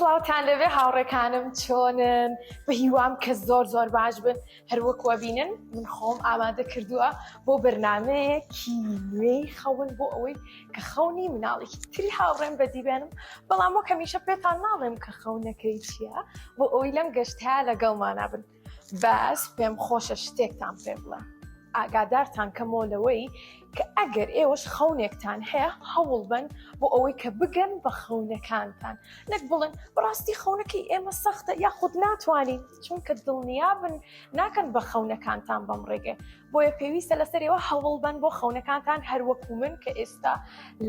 سڵاوتان لەبێ هاوڕێکانم چۆنن بە هیوام کە زۆر زۆر باش بن هەروەکو ئەبینن من خۆم ئامادە کردووە بۆ بەرنمەیەکی نوێی خەون بۆ ئەوەی کە خەونی مناڵێکی تری هاوڕێم بەدیبێنم بەڵام وەک هەمیشە پێتان ناڵێم کە خەونەکەی چییە بۆ ئەوەی لەم گەشتە لەگەڵمانە بن بەس پێم خۆشە شتێکتان پێ بڵێم ئاگادارتان کەمەوە لەوەی کە ئەگەر ئێوەش خەونێکتان هەیە هەوڵ بن بۆ ئەوەی کە بگەن بە خەونەکانتان نەک بڵێن بەڕاستی خەونەکەی ئێمە سەختە یاخود ناتوانین چونکە دڵنیابن ناکەن بە خەونەکانتان بەم ڕێگەی بۆیە پێویستە لەسەر ئێوە هەوڵ بن بۆ خەونەکانتان هەروەکو من کە ئێستا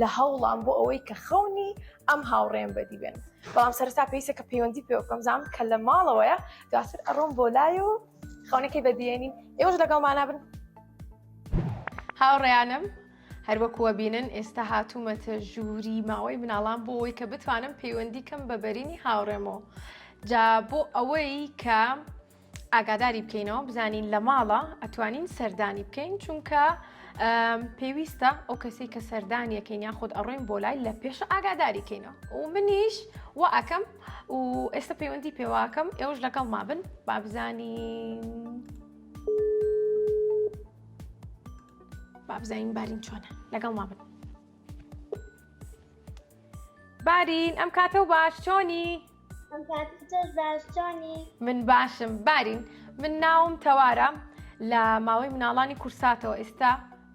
لە هەوڵام بۆ ئەوەی کە خەونی ئەم هاوڕێم بەدی بێن بەڵام سەرتا پێویستە کە پەیوەندی پێ بکەم زانم کە لە ماڵەوەیە دواتر ئەڕۆم بۆ لای و خەونەکەی بەدیێنین ئێوەش لەگەڵمانە بن هاوڕێیانم هەروەکو ئەبینن ئێستا هاتوومەتە ژووری ماوەی مناڵان بۆ ئەوەی کە بتوانم پەیوەندی کەم بە بەرینی هاوڕێمەوە جا بۆ ئەوەی کە ئاگاداری بکەینەوە بزانین لە ماڵە ئەتوانین سەردانی بکەین چونکە پێویستە ئەو کەسی کە سەردانیەکەین یاخود ئەڕۆین بۆ لای لە پێش ئاگاداری کەینەوە و منیش وا ئەەکەم و ئێستا پەیوەندی پێواکەم ئێوەش لەگەڵ مابن با بزانین با بزانین بارین چۆنە لەگەڵ ما بن بارین ئەم کاتە و باش چۆنی ئەم کاتەش باش چۆنی من باشم بارین من ناوم تەوارە لە ماوەی مناڵانی کورساتەوە ئێستا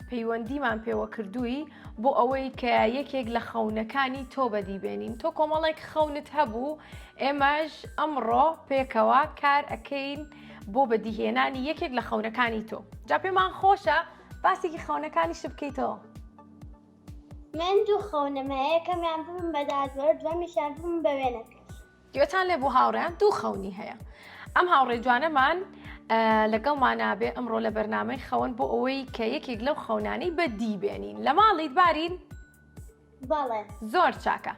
پەیوەندیمان پێوە کردووی بۆ ئەوەی کە یەکێک لە خەونەکانی تۆ بەدی بێنین تۆ کۆمەڵێک خەونت هەبوو ئێمەش ئەمڕۆ پێکەوە کار ئەکەین بۆ بەدیهێنانی یەکێک لە خەونەکانی تۆ جا پێمان خۆشە باسێکی خەونەکانیشت بکەیتەوە. من دوو خەونم هەیە یەکەمیان ببم بە دادوەر دووەمیشیان ببم بە وێنەکێش. گوێتان لێ بوو هاوڕێیان دوو خەونی هەیە ئەم هاوڕێ جوانەمان لەگەڵمان نابێ ئەمڕۆ لە بەرنامەی خەون بۆ ئەوەی کە یەکێک لەو خەونانەی بەدی بێنین لە ماڵیت بارین بەڵێ. زۆر چاکە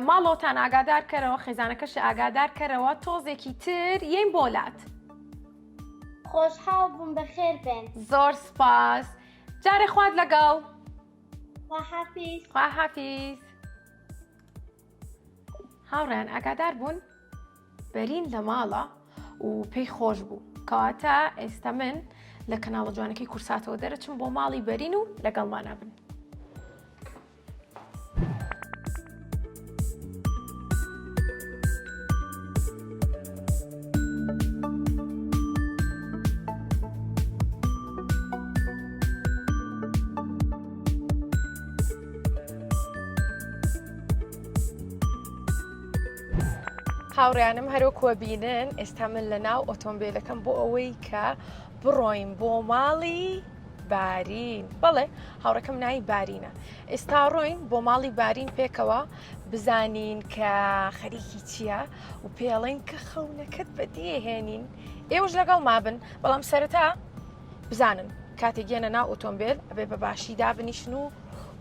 ماڵەوەتان ئاگادار کەرەوە خێزانەکەش ئاگادار کەرەوە تۆزێکی تر یەین بۆ لات. خۆشحاڵ بووم بەخێر بێن. زۆر سپاس جارێ خوات لەگەڵ. خواحافیز. خواحافیز. هاوڕێیان ئاگادار بوون بەرین لە ماڵە و پێی خۆش بوو کەواتە ئێستا من لە کەناڵە جوانەکەی کورساتەوە دەرەچم بۆ ماڵی بەرین و لەگەڵمانە بن. هاوڕیانم هەروەکو بینن ئێستا من لە ناو ئۆتۆمبیلەکەم بۆ ئەوەی کە بڕۆین بۆ ماڵی بارین بەڵێ هاوڕەکەم ناوی بارینە ئێستا ڕۆین بۆ ماڵی بارین پێکەوە بزانین کە خەریکی چییە و پێڵین کە خەونەکەت بەدیهێنین ئێوەش لەگەڵ مابن بەڵام سەرەتا بزانن کاتێک یەنە ناو ئۆتۆمبێل ئەبێ بە باشی دابنیشن و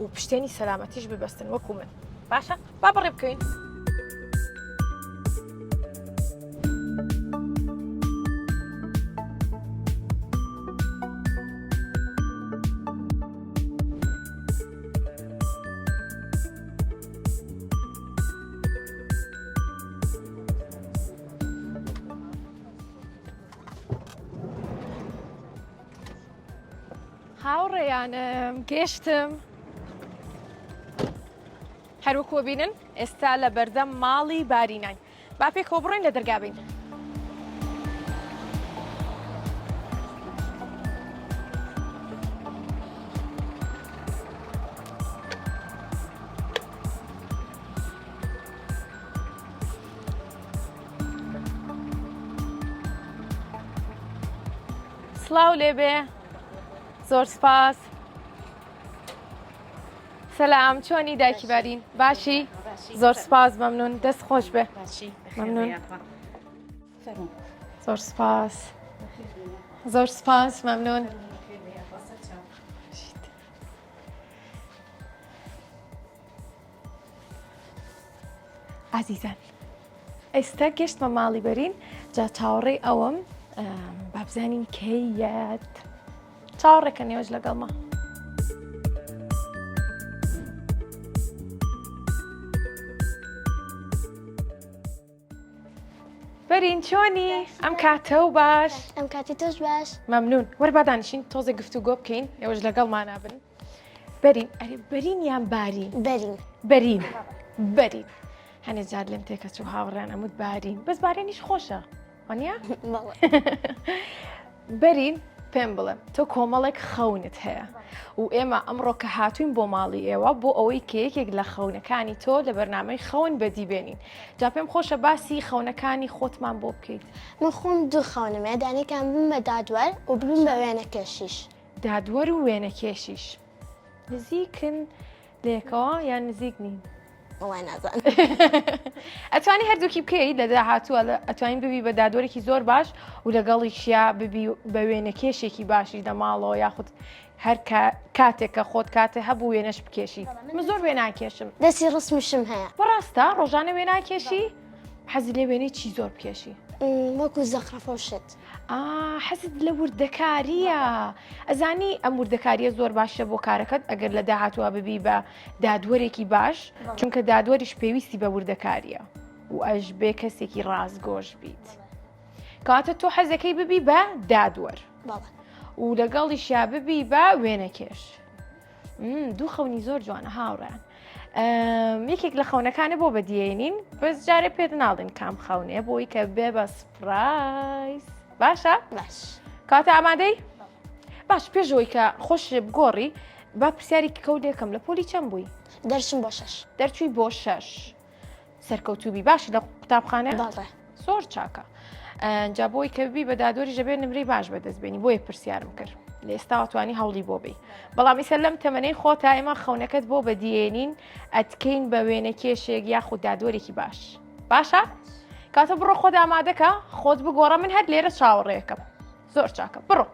و پشتێنی سەلامەتیش ببەستن وەکو من باشە با بەڕێ بکەوین. هاوڕێیانم گەشتم هەروەکو بینن ئێستا لە بەردەم ماڵی باریناین با پێکەوە بڕۆین لە دەرگا بین. سڵاو لێبێ زۆر سپاس سەلام چۆنی دایکی بارین باشی زۆر سپاس مەمنون دەست خۆش بێ مەمنون زۆر سپاس زۆر سپاس مەمنون ئازیزان ئێستا گەشتمە ماڵی بەرین جا چاوەڕێی ئەوەم بابزانین کەیەت چاوەڕێکە نێوەش لەگەڵمە. بەرین چۆنی؟ ئەم کاتە و باش. ئەم کاتی تۆش باش. مەمنون. وەرە با دانیشین تۆزێک گفتوگۆ بکەین ئێوەش لەگەڵمانا بن. بەرین ئەرێ بەرین یان بارین؟ بەرین. بەرین بەرین هەنێ جار لێم تێکەچوو هاوڕێیان ئەموت بارین بەس بارینیش خۆشە وانە؟ بەرین پێم بڵێ تۆ کۆمەڵێک خەونت هەیە و ئێمە ئەمڕۆ کە هاتوین بۆ ماڵی ئێوە بۆ ئەوەی کە یەکێک لە خەونەکانی تۆ لە بەرنامەی خەون بەدی بێنین جا پێم خۆشە باسی خەونەکانی خۆتمان بۆ بکەیت. من خۆم دوو خەونم هەیە دانێکیان ببم بە دادوەر و ببم بە وێنەکێشیش. دادوەر و وێنەکێشیش نزیکن لەیەکەوە یان نزیک نین؟ وەڵای نازانم. ئەتوانی هەردووکی بکەیت لە داهاتووە ئەتوانین ببی بە دادوەرێکی زۆر باش و لەگەڵیشیا ببی بە وێنەکێشێکی باشی لە ماڵەوە یاخود هەر کاتێک کە خۆت کاتێ هەبوو وێنەش بکێشی من زۆر وێناکێشم دەستی ڕسمیشم هەیە. بەڕاستە ڕۆژانە وێناکێشی؟ حەزی لێ وێنەی چی زۆر بکێشی؟ وەکو زەخرەفە و شت. ئا حەزت لە وردەکارییە ئەزانی ئەم وردەکاریە زۆر باشە بۆ کارەکەت ئەگەر لە داهاتوە ببی بە دادوەرێکی باش چونکە دادوەریش پێویستی بە وردەکاریە و ئەش بێ کەسێکی ڕاستگۆش بیت کەواتە تۆ حەزەکەی ببی بە دادوەر و لەگەڵیشیا ببی بە وێنەکێش دوو خەونی زۆر جوانە هاوڕیان یەکێک لە خەونەکانە بۆ بەدیێنین بەس جارێ پێت ناڵین کام خەونێ بۆی کە بێ بە surprise باشە باش کاتە ئامادەی باش پێشەوەی کە خۆش بگۆڕی با پرسیاری کەو لێکەم لە پۆلی چەند بووی دەرچم بۆ شەش دەرچووی بۆ شەش سەرکەوتوبی باشی لە قوتابخانە بەڵێ زۆر چاکە جا بۆی کە ببی بە دادوەری ژەبێ نمرەی باش بەدەست بێنی بۆیە پرسیارم کرد لە ئێستاوە توانی هەوڵی بۆ بی بەڵام ئیسە لەم تەمەنەی خۆتا ئێمە خەونەکەت بۆ بەدیێنین ئەتکەین بە وێنە کێشێک یاخود دادوەرێکی باش باشە کاتە بڕۆ خۆت ئامادەکە خۆت بگۆڕە من هەر لێرە چاوەڕێەکەم زۆر چاکە بڕۆ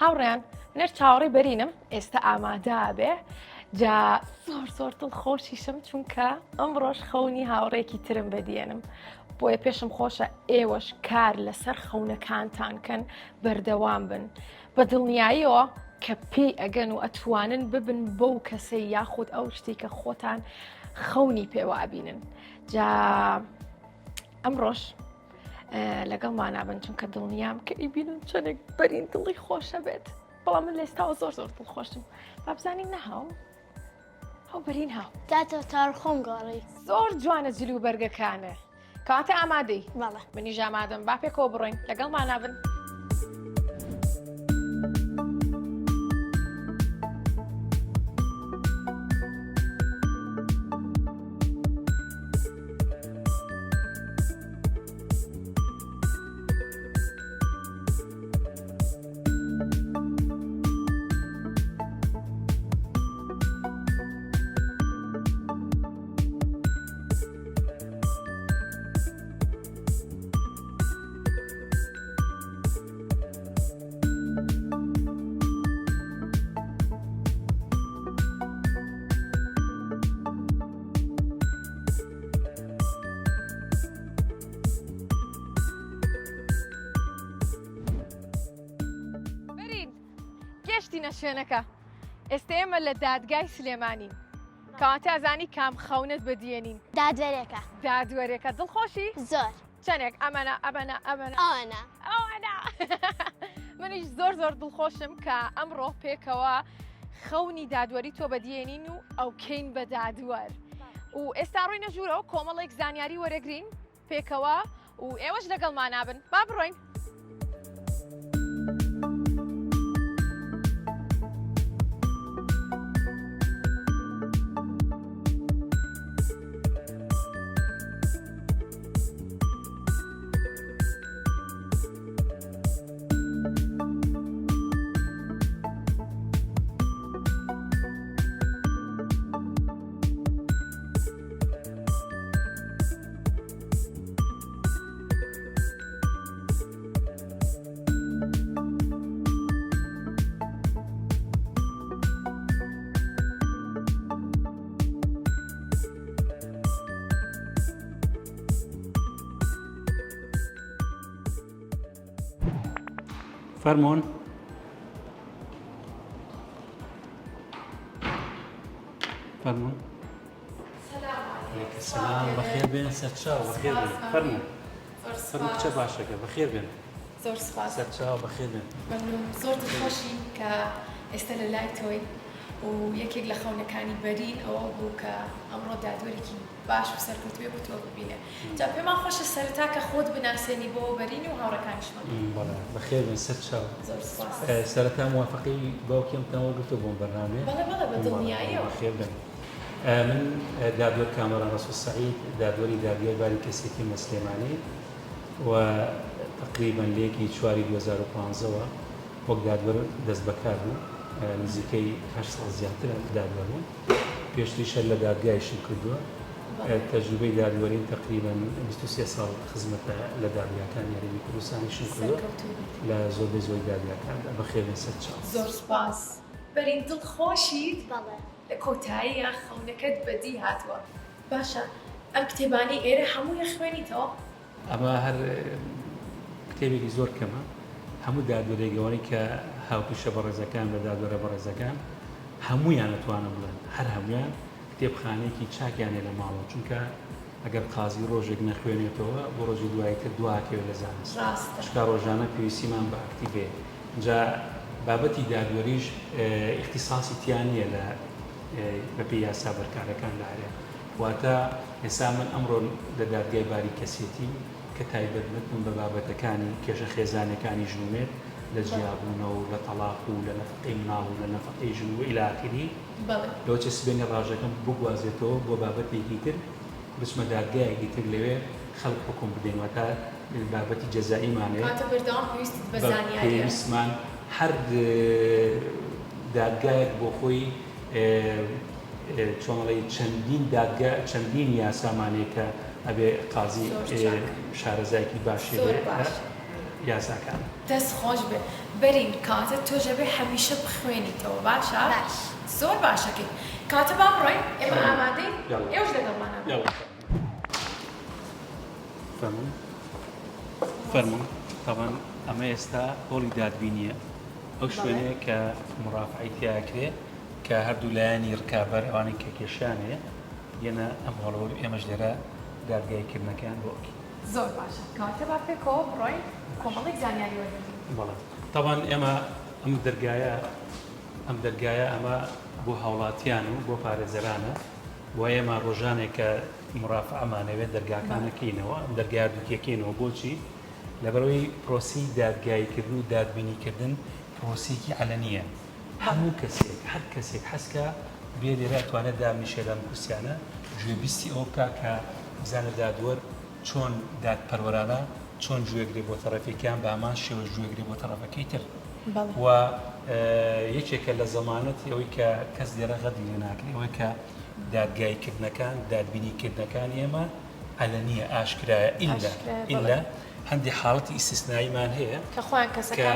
هاوڕێیان منەر چاوەڕێی بەرینم ئێستا ئامادە بێ جا زۆر زۆر دڵ خۆشیشم چونکە ئەمڕۆژ خەونی هاوڕێکی ترم بەدیێنم بۆیە پێشم خۆشە ئێوەش کار لەسەر خەونەکانتان کەن بەردەوام بن بە دڵنیاییەوە کە پێی ئەگەن و ئەتوانن ببن بەو کەسەی یاخود ئەو شتێک کە خۆتان خەونی پێوە ئەبینن جا ئەمڕۆژ لەگەڵمانا بن چونکە دڵنیام کە ئیبینن چەندێک بەرین دڵی خۆشە بێت بەڵام من لێستاوە زۆر زۆر دڵخۆشم بابزانین نەهاو هەو بەرین هاو تاتە تار خۆم گۆڕی زۆر جوانە جل و بەرگەکانە کاتە ئامادەی بەڵێ منیش ئامادەم با پێکەوە بڕۆین لەگەڵمانا بن. بەرین گەشتینە شوێنەکە ئێستا ئێمە لە دادگای سلێمانین کەواتە ئەزانی کام خەونت بەدیێنین دادوەرێکە دادوەرێکە دڵخۆشی زۆر چەندێک ئەمەە ئەمەە ئەمەە ئەوەنە ئەوەنە منیش زۆر زۆر دڵخۆشم کە ئەمڕۆ پێکەوە خەونی دادوەری تۆ بەدیێنین و ئەوکەین بە دادوەر و ئێستا ڕۆینە ژوورەوە کۆمەڵێک زانیاری وەرەگرین پێکەوە و ئێوەش لەگەڵمانا بن با بڕۆین. فەرموون. فەرموون. سلام بەخێر بێن سەرچاو بەخێر بێن فەرموون. زۆر فەرموو کچە سپاس. باشەکە بەخێر بێن. زۆر سپاس. سەرچاو بەخێر بێن. مەمنون زۆر دڵخۆشین کە ئێستا لە لای تۆین و یەکێک لە خەونەکانی بەرین ئەوە بوو کە ئەمڕۆ دادوەرێکی باش و سەرکەوتووی وەکو تۆ ببینێ. جا پێمان خۆشە سەرەتا کە خۆت بناسێنی بۆ بەرین و هاوڕێکانیشمان. بەڵێ بەخێر بێن سەرچاو. زۆر سپاس. سەرەتا موافەقەی باوکی ئەمتان وەرگرتووە بۆ ئەم بەرنامەیە؟ بەڵێ بەڵێ بە دڵنیاییەوە. بەخێر بێن. من دادوەر کامەران ڕەسوڵ سەعید دادوەری دادگای باری کەسێتیم لە سلێمانی و تەقریبەن لە یەکی چواری 2015 وە وەک دادوەر دەست بەکار بووم نزیکەی هەشت ساڵ زیاترە دادوەر بووم پێشتریش هەر لە دادگایشم کردووە تەجروبەی دادوەریم تەقریبەن 23 ساڵ خزمەتە لە دادگاکانی هەرێمی کوردستانیشم کردووە لە زۆربەی زۆری دادگاکاندا. بەخێربێن سەرچاو. زۆر سوپاس بەرین دڵخۆشیت؟ بەڵێ. لە کۆتاییا خەونەکەت بەدی هاتووە. باشە ئەم کتێبانەی ئێرە هەمووی ئەخوێنیتەوە؟ ئەمە هەر کتێبێکی زۆر کەمە. هەموو دادوەرێک ئەوانەی کە هاوپیشە بەڕێزەکان بە دادوەرە بەڕێزەکان هەموویان ئەتوانم بڵێن هەر هەموویان کتێبخانەیەکی چاکیان هەیە لە ماڵەوە چونکە ئەگەر قازی ڕۆژێک نەخوێنێتەوە بۆ ڕۆژی دوایی تر دواکەوێت لە زانست ڕاستە. چونکە ڕۆژانە پێویستیمان بە ئەکتیڤەیە جا بابەتی دادوەریش ئیختیساسی تیا نییە لە بەپێی یاسا بەرکارەکان لە هەرێم واتە ئێستا من ئەمڕۆ لە دادگای باری کەسێتیم کە تایبەتمەندم بە بابەتەکانی کێشە خێزانیەکانی ژن و مێرد لە جیابوونەوە و لە تەڵاق و لە نەفەقەی مناڵ و لە نەفەقەی ژن و الی آخره لەوەچێ سبەینێ ڕاژەکەم بگوازێتەوە بۆ بابەتێکی تر بچمە دادگایەکی تر لەوێ خەڵک حوکم بدەین واتە بابەتی جەزائیمان هەیە. کەواتە بەردەوام پێویستت بە زانیارییە. پێویستمان هەر دادگایەک بۆ خۆی چۆن ئەڵێی چەندین دادگا چەندین یاسامان هەیە کە ئەبێ قازی شارەزایەکی باشی هەبێ لە یاساکان. دەست خۆش بێ بەرین کەواتە تۆش ئەبێ هەمیشە بخوێنیتەوە باشە؟ باش. زۆر باشەکەی کەواتە با بڕۆین ئێمە ئامادەین ئێوەش لەگەڵمانا بن. فەرموون فەرموون تەبعەن ئەمە ئێستا هۆڵی دادبینیە ئەو شوێنەیە کە مڕافعەی تیا ئەکرێ کە هەردوو لایەنی ڕکابەر ئەوانەی کە کێشەیان هەیە یەنە ئەم هۆڵەوە ئێمەش لێرە دادگایی کردنەکەیان بۆ ئەکەین. زۆر باشە کەواتە با پێکەوە بڕۆین کۆمەڵێک زانیاری وەربگرین. بەڵێ تەبعەن ئێمە ئەم دەرگایە ئەم دەرگایە ئەمە بۆ هاوڵاتیان و بۆ پارێزەرانە بۆ ئێمە ڕۆژانێک کە مورافعەمان ئەوێت دەرگاکان ئەکەینەوە ئەم دەرگای هەردووکی ئەکەینەوە بۆچی؟ لەبەرئەوەی پرۆسەی دادگاییکردن و دادبینیکردن پرۆسەیەکی عەلەنییە هەموو کەسێک هەر کەسێک حەزکا بێ لێرە ئەتوانێت دابنیشێ لەم کورسیانە گوێبیستی ئەوە بکا کە بزانێت دادوەر چۆن دادپەروەرانە چۆن گوێگرێ بۆ تەڕەفێکیان بە هەمان شێوەش گوێگرێ بۆ تەڕەفەکەی تر و یەکێکە لە زەمانەتی ئەوەی کە کەس لێرە غەدری لێ ناکرێ ئەوەی کە دادگایی کردنەکان دادبینی کردنەکانی ئێمە عەلەنیە ئاشکرایە ئیلا ئیلا هەندێک حاڵەتی ئیستسناییمان هەیە کە خۆیان کەسەکە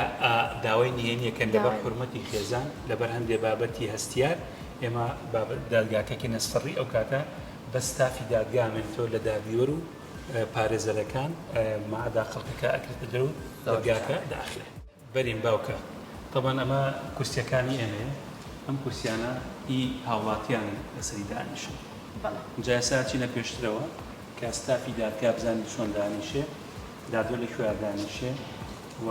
داوای نهێنیەکەن لەبەر حورمەتی خێزان لەبەر هەندێ بابەتی هەستیار ئێمە دادگاکەکی نەسڕی ئەو کاتە بە ستافی دادگا ئەمێنێتەوە لە دادیوەر و پارێزەرەکان مەعدا خەڵکەکە ئەکرێتە دەر و دادگاکە داخرێ. بەرین باوکە تەبعەن ئەمە کورسیەکانی ئێمەیە ئەم کورسیانە ئی هاوڵاتیانن لەسەری دانیشن جا ئێستا ئەچینە پێشترەوە کە ستافی دادگا بزانین چۆن دانیشێ دادوەر لە کوێ دانیشێ و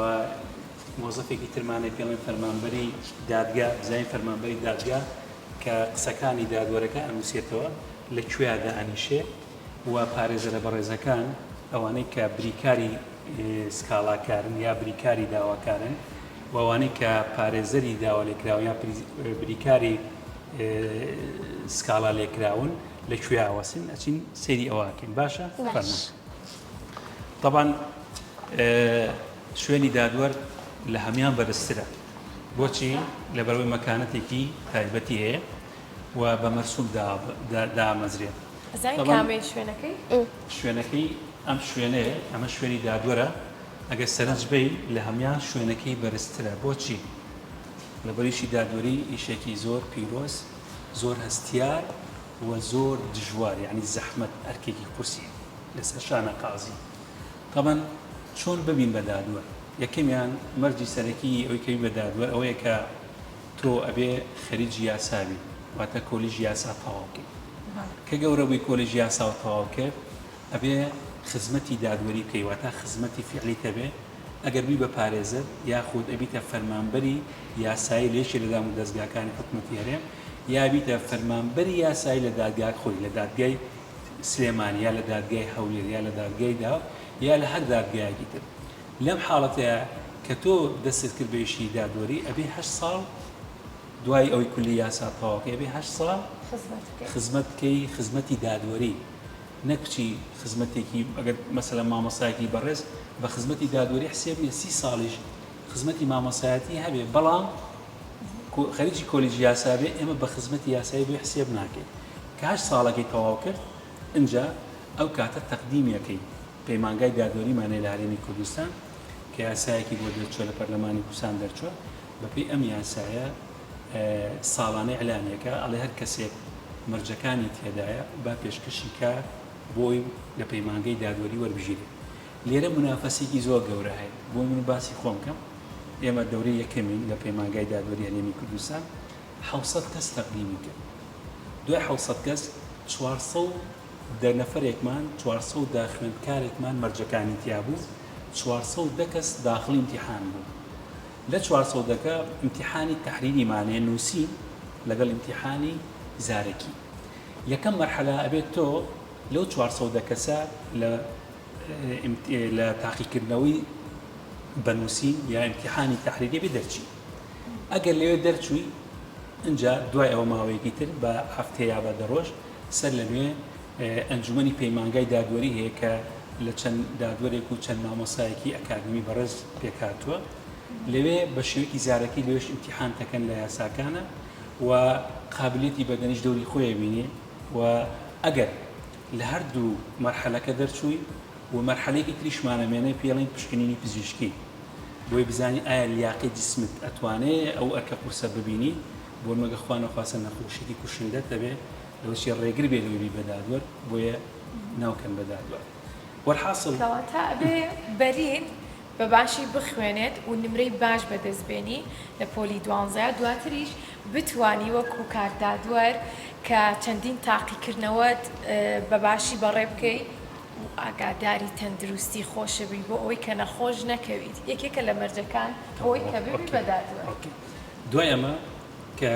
مۆزەفێکی ترمانە پێڵێن فەرمانبەری دادگا بزانین فەرمانبەری دادگا کە قسەکانی دادوەرەکە ئەنووسێتەوە لە کوێ دانیشێ و پارێزەرە بەڕێزەکان ئەوانەی کە بریکاری سکاڵاکارن یا بریکاری داواکارن و ئەوانەی کە پارێزەری داوالێکراون یا بریکاری سکاڵا لێکراون لە کوێ ئاوەسن ئەچین سەیری ئەوەکەین باشە فەرموون طبعا شوێنی دادوەر لە هەمان بەرزترە بۆچی لەبەرەوەی مەکانەتێکی تایبەتی هەیە و بە مەرسوم دامەزرێ ئەزانی کامەیە شوێنەکەی؟ شوێنەکەی ئەم شوێنەیە، ئەمە شوێنی دادوەرە، ئەگەر سەرنج بەی لە هەموان شوێنەکەی بەرزترە، بۆچی؟ لەبەر ئیشی دادوەری ئیشێکی زۆر پیرۆز، زۆر هەستیار و زۆر دژوار یانی زەحمەت ئەرکێکی قورسی لەسەر شانە قازی. تەبەن چۆن ببین بە دادوەر؟ یەکەمیان مەرجی سەرەکی ئەوەی کە بی بە دادوەر ئەوەیە کە تۆ ئەبێ خەریجی یاسا بی واتە کۆلیژی یاسا تەواو کەی کە گەورە بووی کۆلیژی یاساو تەواو کرد ئەبێ. خزمەتی دادوەری بکەی واتا خزمەتی فیعلیت هەبێ ئەگەر بووی بە پارێزەر یاخود ئەبیتە فەرمانبەری یاسایی لە یەکێ لە دام و دەزگاکانی حکومەتی هەرێم یا بیتە فەرمانبەری یاسایی لە دادگاک خۆی لە دادگای سلێمانی یا لە دادگای هەولێر یا لە دادگای دهۆک یا لە هەر دادگایەکی تر لەم حاڵەتەیا کە تۆ دەستت کرد بە ئیشی دادوەری ئەبێ هەشت ساڵ دوای ئەوەی کولی یاسا تەواوکەی ئەبێ هەشت ساڵ خزمەت بکەی خزمەتی دادوەری نەک بچی خزمەتێکی ئەگەر مەسەلەن مامۆستایەکی بەڕێز بە خزمەتی دادوەری حسێب نیە سی ساڵیش خزمەتی مامۆستایەتی هەبێ بەڵام خەریکی کۆلیجی یاسا بێ ئێمە بە خزمەتی یاسایی بۆی حسێب ناکەین کە هەشت ساڵەکەی تەواو کرد ئینجا ئەو کاتە تەقدیمیەکەی پەیمانگای دادوەریمان هەیە لە هەرێمی کوردستان کە یاسایەکی بۆ دەرچووە لە پەرلەمانی کوردستان دەرچووە بەپێی ئەم یاسایە ساڵانە ئیعلانیەکە ئەڵێ هەر کەسێک مەرجەکانی تێدایە با پێشکەشی کا بۆی لە پەیمانگەی دادوەری وەربگیرێ لێرە مونافەسێکی زۆر گەورە هەیە بۆ من باسی خۆم کەم ئێمە دەورەی یەکەمین لە پەیمانگای دادوەری هەرێمی کوردستان 600 کەس تەقدیمی کرد دوای 600 کەس 410 نەفەرێکمان 410 خوێندکارێکمان مەرجەکانی تیابوو 410 کەس داخڵی امتحان بوو لە چوارسەدەکە ئیمتیحانی تەحریریمان هەیە نووسین لەگەڵ ئیمتیحانی زارەکی یەکەم مەرحەلە ئەبێت تۆ لەو چوارسەدە کەسە لە لە تاقیکردنەوەی بە نووسین یا ئیمتیحانی تەحریری بێ دەرچی ئەگەر لەوێ دەرچووی ئینجا دوای ئەوە ماوەیەکی تر بە هەفتەیە یا بە دە ڕۆژ سەر لە نوێ ئەنجومەنی پەیمانگای دادوەری هەیە کە لە چەند دادوەرێک و چەند مامۆستایەکی ئەکادیمی بەڕێز پێکهاتووە لەوێ بە شێوەیەکی زارەکی لەوێش ئیمتیحان تەکەن لە یاساکانە و قابلیەتی بەدەنیش دەوری خۆی بینێ و ئەگەر لە هەردوو مەرحەلەکە دەرچووی و مەرحەلەیەکی تریشمانە مێنێ پێڵین پشکنینی پزیشکی بۆی بزانی ئایا لیاقەی جسمت ئەتوانێ ئەو ئەرکە قورسە ببینی بۆ نمەگە خوا نەخواستە نەخۆشیەکی کوشندەت هەبێ لەوەچی ڕێگر بێ لەوەی بی بە دادوەر بۆیە ناوکەن بە دادوەر وەلحاسڵ. کەواتە ئەبێ بەرین بە باشی بخوێنێت و نمرەی باش بەدەست بێنی لە پۆلی دوانزەیا دواتریش بتوانی وەکو کاک دادوەر کە چەندین تاقیکردنەوەت بە باشی بەڕێ بکەی و ئاگاداری تەندروستی خۆشت بی بۆ ئەوەی کە نەخۆش نەکەویت یەکێکە لە مەرجەکان بۆ ئەوەی کە ببی بە دادوەر. دوای ئەمە کە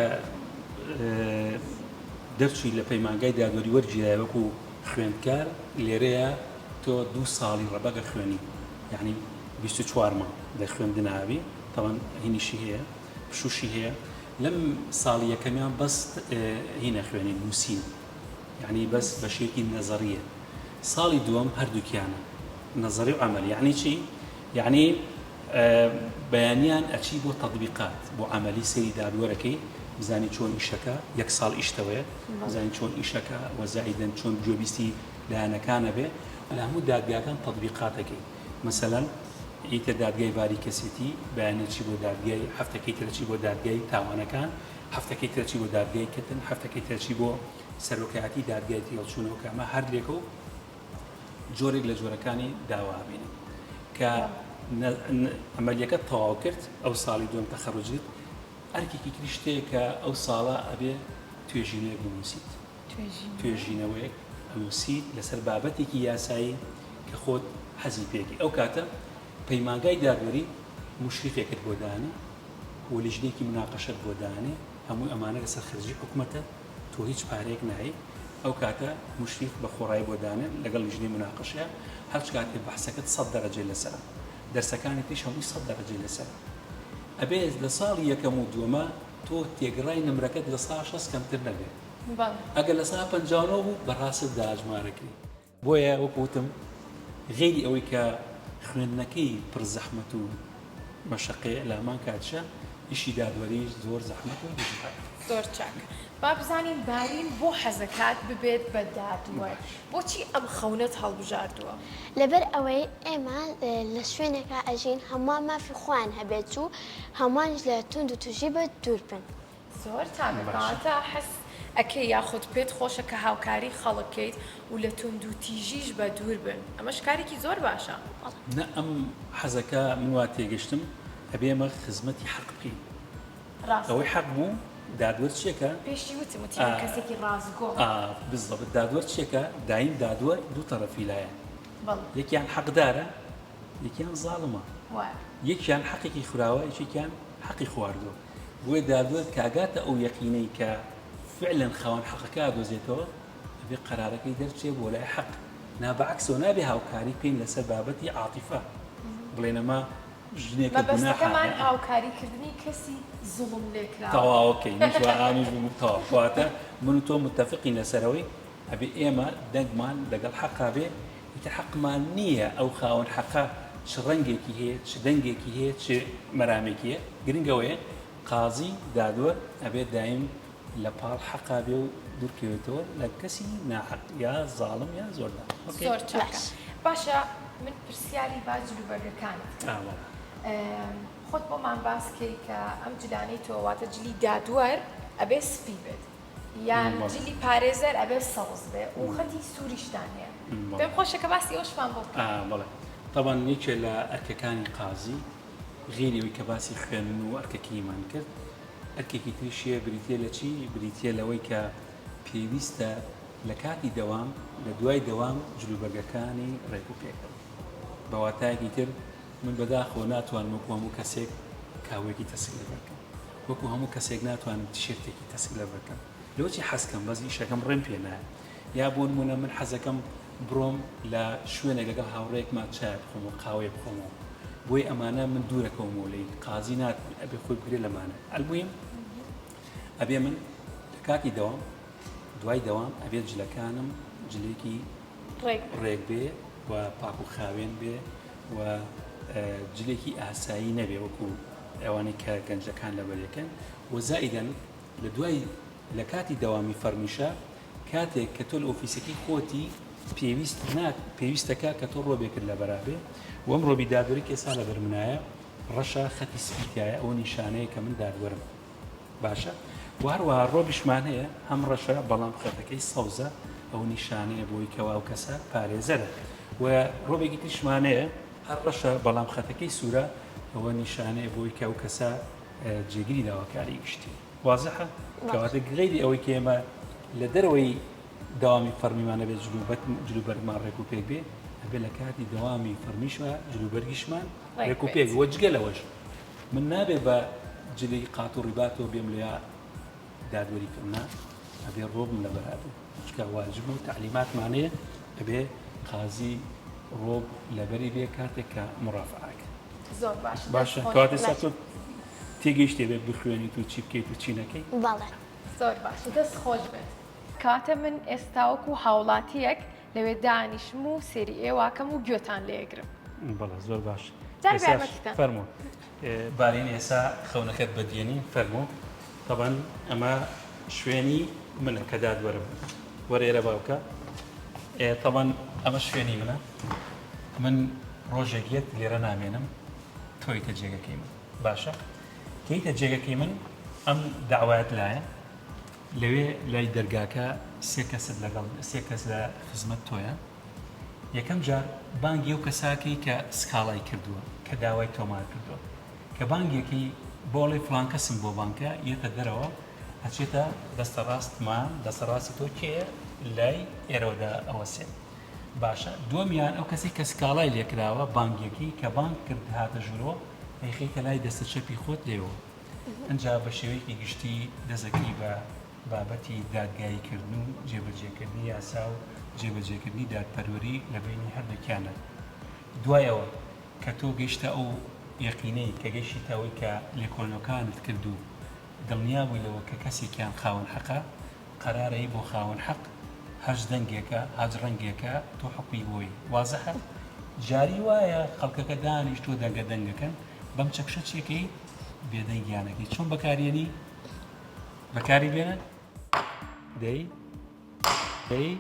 دەرچووی لە پەیمانگای دادوەری وەرگیرای وەکو خوێندکار لێرەیە تۆ دوو ساڵی ڕەبەک ئەخوێنی یەعنی 24 مانگ لە خوێندنا ئەبی تەبعەن هینیشی هەیە پشووشی هەیە لەم ساڵی یەکەمیان بەس هین ئەخوێنی نووسین یەعنی بەس بەشێکی نەزەریە ساڵی دووەم هەردووکیانە نەزەری و عەمەلی یەعنی چی یەعنی بەیانیان ئەچی بۆ تەتبیقات بۆ عەمەلی سەیری دادوەرەکەی بزانی چۆن ئیشەکە یەک ساڵ ئیشتەوەیە بزانی چۆن ئیشەکە وە زائیدەن چۆن گوێبیستی لایەنەکانە بێ لە هەموو دادگاکان تەتبیقاتەکەی مەسەلەن ئیتە دادگای باری کەسێتی بەیانی چی بۆ دادگای هەفتەکەی ترە چی بۆ دادگای تاوانەکان هەفتەکەی ترە چی بۆ دادگای کەتن هەفتەکەی ترە چی بۆ سەرۆکایەتی دادگای تێهەڵچوونەوە کە ئەمە هەر لێکە و جۆرێک لە جۆرەکانی داوا ئەبینین کە عەمەلیەکەت تەواو کرد ئەو ساڵی دووەم تەخەروج کرد ئەرکێکی تریش تێ کە ئەو ساڵە ئەبێ توێژینەوەیەک بنووسیت توێژینەوەیەک ئەنووسیت لەسەر بابەتێکی یاسایی کە خۆت حەزی پێکی ئەو کاتە پەیمانگای دادوەری مشریفێکت بۆ دانێ و لیژنێکی مناقەشەت بۆ دانێ هەموو ئەمانە لەسەر خەرجی حکومەتە تۆ هیچ پارەیەک نایی ئەو کاتە موشریف بە خۆڕایی بۆ دانێن لەگەڵ لیژنەی موناقەشەیا هەرچ کاتێ بەحسەکەت سەت دەرەجەی لەسەرە دەرسەکانی تریش هەمووی سەت دەرەجەی لەسەرە ئەبێ لە ساڵی یەکەم و دووەما تۆ تێگڕای نمرەکەت لە سا شەست کەمتر نەبێ ئەگەر لە سا 59 بوو بەڕاستت داژمارەکەی بۆیە وەکو وتم غەیری ئەوەی کە خوێندنەکەی پڕ زەحمەت و مەشەقەیە لە هەمان کاتیشا ئیشی دادوەریش زۆر زەحمەت و دژوارە. زۆر چاک. با بزانین بارین بۆ حەزەکات ببێت بە دادوەر؟ بۆچی ئەم خەونەت هەڵبژاردووە؟ لەبەر ئەوەی ئێمە لە شوێنێکا ئەژین هەمووان مافی خۆیان هەبێت و هەمووانیش لە توند و توژی بە دوور بن. زۆر چاکە کەواتە حەز ئەکەی یاخود پێت خۆشە کە هاوکاری خەڵک کەیت و لە توندوتیژیش بە دوور بن ئەمەش کارێکی زۆر باشە. نا ئەم حەزەکە من وا تێگەشتم ئەبێ ئێمە خزمەتی حەق بکەین ڕاستە. ئەوەی حەق بوو دادوەر چیەکە پێشی وتم وتی من کەسێکی ڕاستگۆم. ئا بزەبت دادوەر چیەکە دایم دادوەر دوو تەڕەفی لایە. یەکیان حەقدارە یەکیان زاڵمە یەکیان حەقێکی خوراوە یەکێکیان حەقی خواردووە بۆیە دادوەر کاگاتە ئەو یەقینەی کە فعلا خاوەن حەقەکە ئەدۆزێتەوە ئەبێ قەرارەکەی دەرچێ بۆ لای حەق نا بەعەکسەوە نابێ هاوکاری بکەین لەسەر بابەتی عاتیفە بڵێن ئەمە ژنێکە گوناحە مەبەستەکەمان هاوکاری کردنی کەسی زوڵم لێکراوە. تەواوەکەی منیش وا ئامیش بووم تەواو کەواتە من و تۆ متەفقین لەسەرەوەی ئەبێ ئێمە دەنگمان لەگەڵ حەقا بێ ئیتر حەقمان نییە ئەو خاوەن حەقە چ ڕەنگێکی هەیە چ دەنگێکی هەیە چ مەرامێکی هەیە گرنگ ئەوەیە قازی دادوەر ئەبێ دایم لە پاڵ حەقا بێ و دوورکەوێتەوە لە کەسی ناحەق یا زاڵم یا زۆردار. okay. زۆر چاکە باشە من پرسیاری با جلوبەرگەکانت کەم خۆت بۆمان باس کەی کە ئەم جلانەی تۆ واتە جلی دادوەر ئەبێ سپی بێت یان جلی پارێزەر ئەبێ سەوز بێ و خەتی سووریشتان هەیە پێم خۆشە کە باسی ئەوشمان بۆ بکەی. بەڵێ تەبعەن یەکێ لە ئەرکەکانی قازی غەیری ئەوەی کە باسی خوێندن و ئەرکەکەیمان کرد ئەرکێکی تریش هەیە بریتیە لە چی؟ بریتیە لەوەی کە پێویستە لە کاتی دەوام لە دوای دەوام جلوبەرگەکانی ڕێک و پێک بن. بە واتایەکی تر من بەداخەوە ناتوانم وەکو هەموو کەسێک کاوەیەکی تەسک لەبەر کەم. وەکو هەموو کەسێک ناتوانم تیشێرتێکی تەسک لەبەر کەم. لەوەچی حەز کەم بەس ئیشەکەم ڕێم پێ نایە. یا بۆ نموونە من حەزەکەم بڕۆم لە شوێنێک لەگەڵ هاوڕێیەکما چایە بخۆمەوە قاوەیە بخۆمەوە بۆیە ئەمانە من دوورەکەومەوە لێی قازی نات ئەبێ خۆی بگرێ لەمانە ئەلموهیم ئەبێ من لە کاتی دەوام دوای دەوام ئەبێ جلەکانم جلێکی ڕێک بێ و پاک و خاوێن بێ و جلێکی ئاسایی نەبێ وەکو ئەوانەی کە گەنجەکان لەبەرەکەن و زائیدەن لە دوای لە کاتی دەوامی فەرمیشە کاتێک کە تۆ لە ئۆفیسەکەی خۆتی پێویست نا پێویستەکە کە تۆ ڕۆبێکت لەبەرا بێ و ئەم ڕۆبی دادوەری کە ئێستا لەبەر منایە ڕەشە خەتی سپی تایە ئەوە نیشانەیە کە من دادوەرم باشە و هەروەها ڕۆبیشمان هەیە هەم ڕەشە بەڵام خەتەکەی سەوزە ئەو نیشانەیە بۆی کەوا ئەو کەسە پارێزەرە و ڕۆبێکی تریشمان هەیە هەر ڕەشە بەڵام خەتەکەی سوورە ئەوە نیشانەیە بۆی کە ئەو کەسە جێگری داواکاری گشتی وازحە کەواتە غەیری ئەوەی کە ئێمە لە دەرەوەی دەوامی فەرمیمان ئەبێت جلوبەرگمان ڕێک و پێک بێ ئەبێ لە کاتی دەوامی فەرمیشمە جلوبەرگیشمان ڕێک و پێک وە جگە لەوەش من نابێ بە جلی قات و ڕیباتەوە بێم لە دادوەری کەم نا ئەبێ ڕۆبم لەبەرا بێ چونکە واجب و تەعلیماتمان هەیە ئەبێ قازی ڕۆب لەبەری بێ کاتێک کە مڕافعەکە زۆر باش باشە کەواتە ئێستا تۆ تێگەیشتی بێت بخوێنیت و چی بکەیت و چی نەکەی؟ بەڵێ. زۆر باشە دەست خۆش بێت. کەواتە من ئێستا وەکو هاوڵاتیەک لەوێ دانیشم و سێری ئێواکەم و گوێتان لێگرم. بەڵێ زۆر باش. جار یارمەتیتان. فەرموو. بارین ئێسا خەونەکەت بەدیێنی فەرموو. تەبەن ئەمە شوێنی منە کە دادوەرم. وەرە ئێرە باوکە. تەبەن ئەمە شوێنی منە. من ڕۆژێک یەت لێرە نامێنم تۆیتە جێگەکەی من باشە کەیتە جێگەکەی من ئەم داوایەت لایە لەوێ لای دەرگاکە سێ کەست لەگەڵ سێ کەس لە خزمەت تۆیە یەکەم جار بانگی ئەو کەساکەی کە سکاڵای کردووە کە داوای تۆمار کردووە کە بانگێکی بۆڵی فلان کەسم بۆ بانکە یەتە دەرەوە ئەچێتە دەستە ڕاستمان دەستە ڕاستی تۆ کێ لای ئێرەوەدا ئەوەسێ باشە دووەمیان ئەو کەسەی کە سکاڵای لێکراوە بانگیەکەی کە بانگ کرد هاتە ژوورەوە ئەیخەیتە لای دەستە چەپی خۆت لێوە ئەجا بە شێوەیەکی گشتی دەزەکەی بە بابەتی دادگایی کردن و جێبەجێکردنی یاسا و جێبەجێکردنی دادپەروەری لە بینی هەردووکیانە دوایەوە کە تۆ گەیشتە ئەو یەقینەی کە گەیشتیتە ئەوەی کە لێکۆڵینەوەکانت کرد و دڵنیا بووی لەوە کە کەسێکیان خاوەن حەقە قەرارەی بۆ خاوەن حەق هەچ دەنگێکە هەچ ڕەنگێکە تۆ حوکمی بۆی وازحە جاری وایە خەڵکەکە دانیشتووە دەنگە دەنگەکەن بەم چەکشە چێکەی بێدەنگیانەکەی چۆن بەکارێنی بەکاری بێنە دەی دەی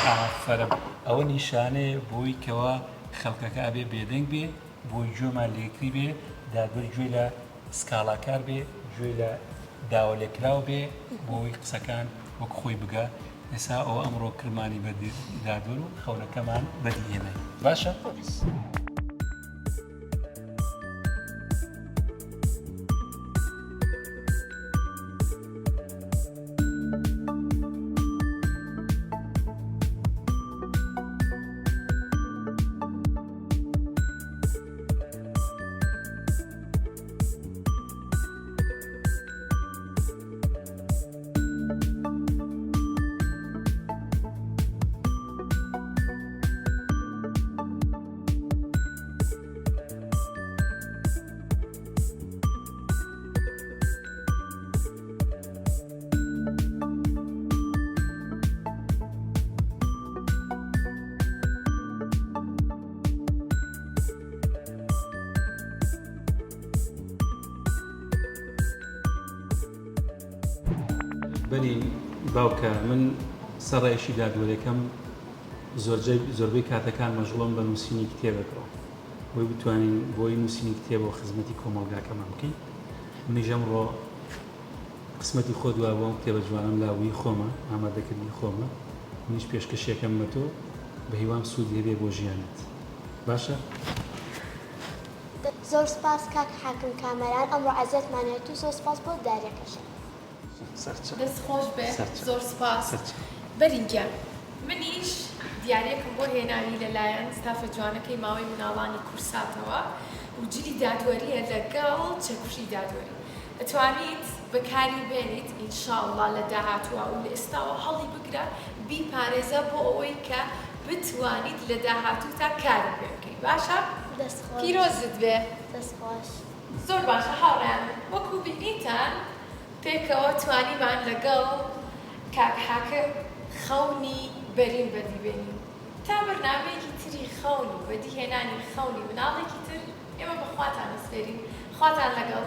ئافەرم ئەوە نیشانەیە بۆی کەوا خەڵکەکە ئەبێ بێدەنگ بێ بۆی گوێمان لێکری بێ دادوەر گوێی لە سکاڵاکار بێ گوێی لە داوالێکراو بێ بۆی قسەکان وەک خۆی بگا ئێسا ئەوە ئەمڕۆ کرمانی بە دادوەر و خەونەکەمان بەدی هێنای باشە؟ بەرین باوکە من سەڕایشی دادوەرەکەم زۆرجەی زۆربەی کاتەکان مەشغوڵم بە نووسینی کتێبێکەوە بۆی بتوانین بۆی نووسینی کتێبەوە خزمەتی کۆمەڵگاکەمان بکەین منیش ئەمڕۆ قسمەتی خۆت وابوو ئەم کتێبە جوانەم لابووی خۆمە ئامادەکردنی خۆمە منیش پێشکەشیەکەم بە تۆ بە هیوام سوودی هەبێ بۆ ژیانت باشە. زۆر سپاس کاک حاکم کامەران ئەمڕۆ ئەزیەتمان هێت و زۆر سپاس بۆ داریەکەشت. سەرچاو. دەست خۆش بێ سەرچاو. زۆر سپاس سەرچاو. بەرین گیان منیش دیاریەکم بۆ هێناوی لەلایەن ستافە جوانەکەی ماوەی مناڵانی کورساتەوە و جلی دادوەریە لەگەڵ چەکوشی دادوەری ئەتوانیت بەکاری بێنیت ان شاء اللە لە داهاتووا و لە ئێستاوە هەڵی بگرە بیپارێزە بۆ ئەوەی کە بتوانیت لە داهاتووتا کاری پێ بکەی باشە دەست خۆش. پیرۆزت بێ. دەست خۆش. زۆر باشە هاوڕێیان وەکو بینیتان پێکەوە توانیمان لەگەڵ کاک حاکم خەونی بەرین بەدی بێنین تا بەرنامەیەکی تری خەون و بەدی هێنانی خەونی مناڵێکی تر ئێمە بە خواتان ئەسپێرین خواتان لەگەڵ.